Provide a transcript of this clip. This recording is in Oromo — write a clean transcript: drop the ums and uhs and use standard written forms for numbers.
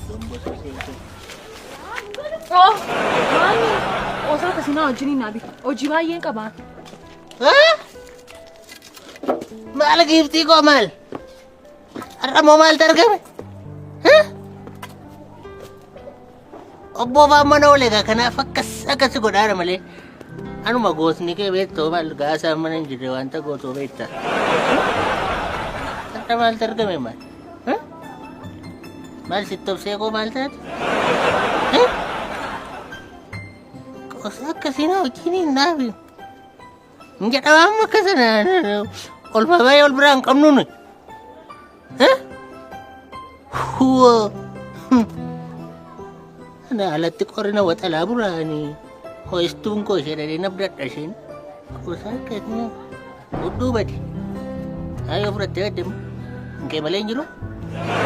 Gombosoo seente. Oh, maali? Osoo akkasii na wajjin hin naabi. Hojii baay'een qaba. Maal giiftii koo maal? Har'a moo maaltu argame? Obboo faan mana oole egaa kanaaf akkas akkas godhaara malee. Anuma goosni kee beektoo maal gaasaan mana hin jirre wanta gootoo beekta. Har'a maaltu argame maal? Maal sitti obsee koo maal taate? Qosa akkasii na wajjin hin dhaabi. Hin jedhama amma akka sana ol babaayee ol biraa hin qabnu nuyi. Huwoo. Ana alatti qorina waxalaa buraanii ho'istuun koo ishee dhadhee nabdadha isheen. Qosa akkasii hudduu badi. Haayoo fudhattee badde immoo. Hin kee malee hin jiru.